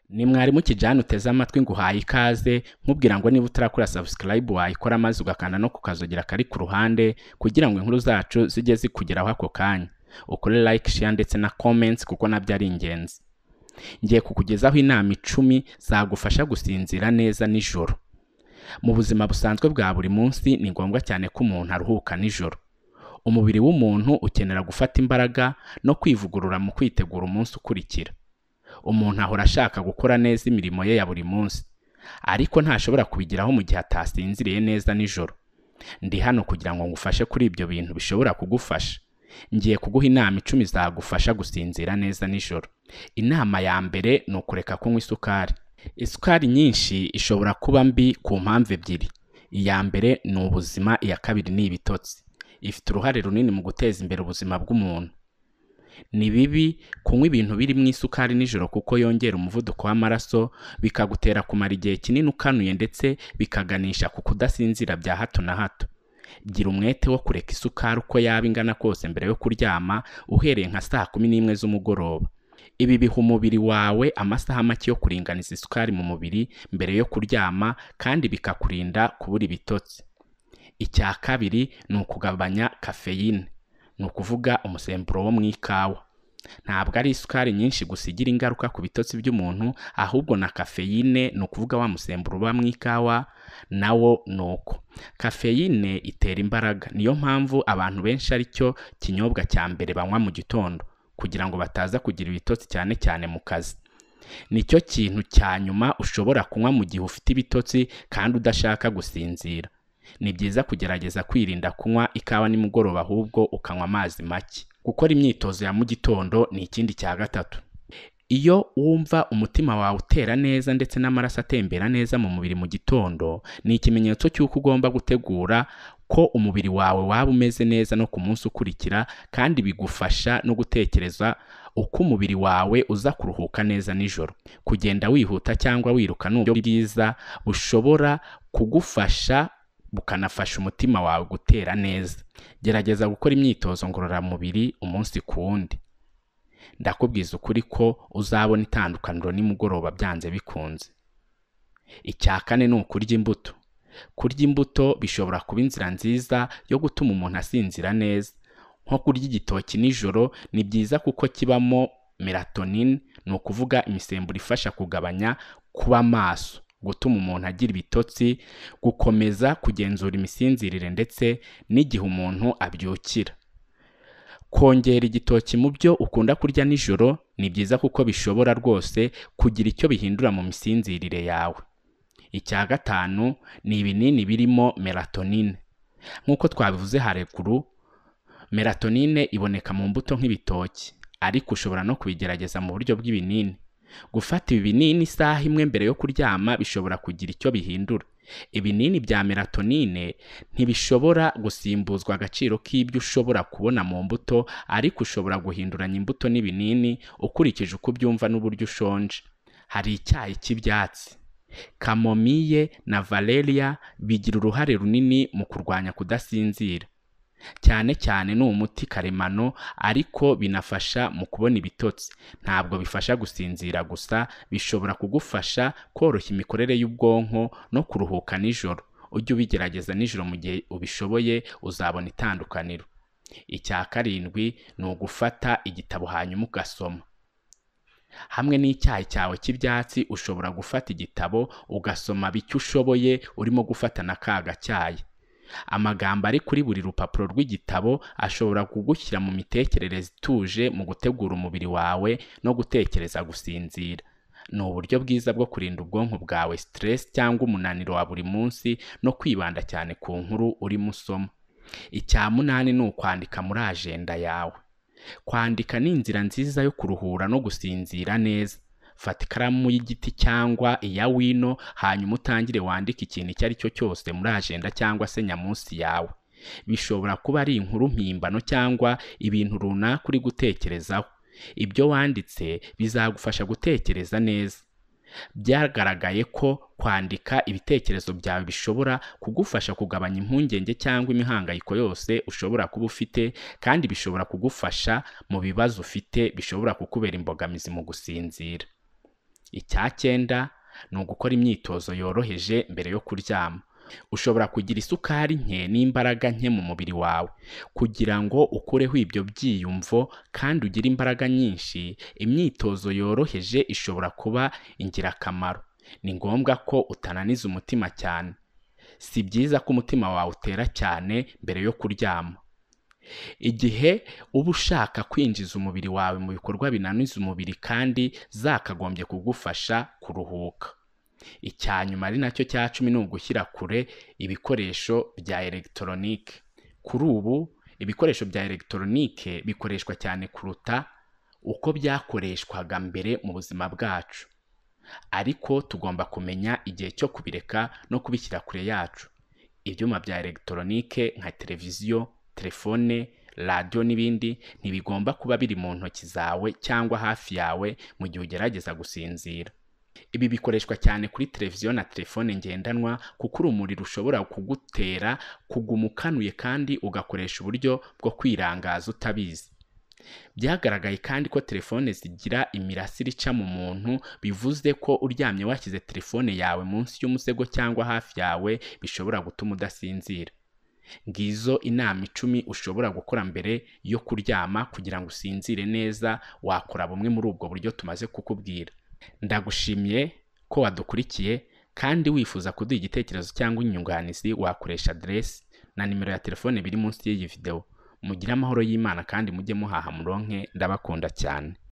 Ni mwarimu Kijana uteze amatwi, nguhaye ikaze, nkubwira ngo niba utarakora subscribe wayikora maze ugakanda no kukazogera kari ku ruhande kugira ngo inkuru zacu zijye zikugeraho ako kanya. Ukore like, share ndetse na comments kuko nabyo ari ingenzi. Ngiye kukugezaho inama 10 zagufasha gusinzira neza nijoro. Mu buzima busanzwe bwa buri munsi ni ngombwa cyane ko umuntu aruhuka nijoro. Umubiri w'umuntu ukenera gufata imbaraga no kwivugurura mu kwitegura umunsi ukurikira. Umuntu ahora ashaka gukora neza imirimo ye ya buri munsi, ariko ntashobora kubigeraho mu gihe atasinziriye neza nijoro. Ndi hano kugira ngo ngufashe kuri ibyo bintu bishobora kugufasha. Ngiye kuguha inama 10 zagufasha gusinzira neza nijoro. Inama ya mbere ni ukureka kunywa isukari. Isukari nyinshi ishobora kuba mbi ku mpamvu ebyiri. Iya mbere ni ubuzima, iya kabiri ni ibitotsi. Ifite uruhare runini mu guteza imbere ubuzima bw'umuntu. Ni bibi kunywa ibintu birimo isukari nijoro kuko yongera umuvuduko w'amaraso, bikagutera kumara igihe kinini ukanuye ndetse bikaganisha ku kudasinzira bya hato na hato. Gira umwete wo kureka isukari uko yaba ingana kose mbere yo kuryama, uhereye nka saa 11 z'umugoroba. Ibi biha umubiri wawe amasaha make yo kuringaniza isukari mu mubiri mbere yo kuryama kandi bikakurinda kubura ibitotsi. Icya kabiri ni ukugabanya kafeyine, ni ukuvuga umusemburo wo mu ikawa. Ntabwo ari isukari nyinshi gusa igira ingaruka ku bitotsi by'umuntu, ahubwo na kafeyine, ni ukuvuga wa musemburo uba mu ikawa, nawo ni uko. Kafeyine itera imbaraga, niyo mpamvu abantu benshi ari cyo kinyobwa cya mbere banywa mu gitondo kugira ngo bataza kugira ibitotsi cyane cyane mu kazi. Nicyo kintu cya nyuma ushobora kunywa mu gihe ufite ibitotsi kandi udashaka gusinzira. Ni byiza kugerageza kwirinda kunywa ikawa nimugoroba, ahubwo ukanywa amazi make. Gukora imyitozo ya mu gitondo ni ikindi cya gatatu. Iyo wumva umutima wawe utera neza ndetse n'amaraso atembera neza mu mubiri mu gitondo, ni ikimenyetso cy'uko ugomba gutegura ko umubiri wawe waba umeze neza no ku munsi ukurikira, kandi bigufasha no gutekereza uko umubiri wawe uza kuruhuka neza nijoro. Kugenda wihuta cyangwa wiruka ni uburyo bwiza bushobora kugufasha bukanafasha umutima wawe gutera neza. Gerageza gukora imyitozo ngororamubiri umunsi ku wundi. Ndakubwiza ukuri ko uzabona itandukaniro nimugoroba byanze bikunze. Icya kane ni ukurya imbuto. Kurya imbuto bishobora kuba inzira nziza yo gutuma umuntu asinzira neza. Nko kurya igitoki nijoro ni byiza kuko kibamo melatonin, ni ukuvuga imisemburo ifasha kugabanya kuba maso, gutuma umuntu agira ibitotsi, gukomeza kugenzura imisinzirire ndetse n'igihe umuntu abyukira. Kongera igitoki mu byo ukunda kurya nijoro ni byiza kuko bishobora rwose kugira icyo bihindura mu misinzirire yawe. Icya gatanu ni ibinini birimo melatonine. Nk'uko twabivuze haruguru, melatonine iboneka mu mbuto nk'ibitoki, ariko ushobora no kubigerageza mu buryo bw'ibinini. Gufata ibi binini isaha imwe mbere yo kuryama bishobora kugira icyo bihindura. Ibinini bya melatonine ntibishobora gusimbuzwa agaciro k'ibyo ushobora kubona mu mbuto, ariko ushobora guhinduranya imbuto n'ibinini ukurikije uko ubyumva n'uburyo ushonje. Hari icyayi cy'ibyatsi. Kamomiye na valeria bigira uruhare runini mu kurwanya kudasinzira. Cyane cyane ni umuti karemano, ariko binafasha mu kubona ibitotsi. Ntabwo bifasha gusinzira gusa, bishobora kugufasha koroshya imikorere y'ubwonko no kuruhuka nijoro. Ujye ubigerageza nijoro mu gihe ubishoboye, uzabona itandukaniro. Icya karindwi ni ugufata igitabo hanyuma ugasoma. Hamwe n'icyayi cyawe cy'ibyatsi ushobora gufata igitabo ugasoma bike ushoboye urimo gufata na ka gacyayi. Amagambo ari kuri buri rupapuro rw'igitabo ashobora kugushyira mu mitekerereze ituje mu gutegura umubiri wawe no gutekereza gusinzira. Ni uburyo bwiza bwo kurinda ubwonko bwawe stress cyangwa umunaniro wa buri munsi no kwibanda cyane ku nkuru urimo usoma. Icya munani ni ukwandika muri ajenda yawe. Kwandika ni inzira nziza yo kuruhura no gusinzira neza. Fata ikaramu y'igiti cyangwa iya wino, hanyuma utangire wandike ikintu icyo ari cyo cyose muri ajenda cyangwa se nyamunsi yawe. Bishobora kuba ari inkuru mpimbano cyangwa ibintu runaka uri gutekerezaho. Ibyo wanditse bizagufasha gutekereza neza. Byagaragaye ko kwandika ibitekerezo byawe bishobora kugufasha kugabanya impungenge cyangwa imihangayiko yose ushobora kuba ufite, kandi bishobora kugufasha mu bibazo ufite bishobora kukubera imbogamizi mu gusinzira. Icya cyenda ni ugukora imyitozo yoroheje mbere yo kuryama. Ushobora kugira isukari nke n'imbaraga nke mu mubiri wawe. Kugira ngo ukureho ibyo byiyumvo kandi ugire imbaraga nyinshi, imyitozo yoroheje ishobora kuba ingirakamaro. Ni ngombwa ko utananiza umutima cyane. Si byiza ko umutima wawe utera cyane mbere yo kuryama. Igihe uba ushaka kwinjiza umubiri wawe mu bikorwa binaniza umubiri kandi zakagombye kugufasha kuruhuka. Icya nyuma ari nacyo cya 10 ni ugushyira kure ibikoresho bya elegitoronike. Kuri ubu ibikoresho bya elegitoronike bikoreshwa cyane kuruta uko byakoreshwaga mbere mu buzima bwacu. Ariko tugomba kumenya igihe cyo kubireka no kubishyira kure yacu. Ibyuma bya elegitoronike nka televiziyo, telefone, radiyo n'ibindi ntibigomba kuba biri mu ntoki zawe cyangwa hafi yawe mu gihe ugerageza gusinzira. Ibi bikoreshwa cyane kuri televiziyo na telefone ngendanwa kuko urumuri rushobora kugutera kuguma ukanuye kandi ugakoresha uburyo bwo kwirangaza utabizi. Byagaragaye kandi ko telefone zigira imirasire ica mu muntu, bivuze ko uryamye washyize telefone yawe munsi y'umusego cyangwa hafi yawe bishobora gutuma udasinzira. Ngizo inama 10 ushobora gukora mbere yo kuryama kugira ngo usinzire neza. Wakora bumwe muri ubwo buryo tumaze kukubwira. Ndagushimiye ko wadukurikiye, kandi wifuza kuduha igitekerezo cyangwa inyunganizi wakoresha aderesi na nimero ya telefone biri munsi y'iyi video. Mugire amahoro y'Imana kandi mujye muhaha muronke, ndabakunda cyane.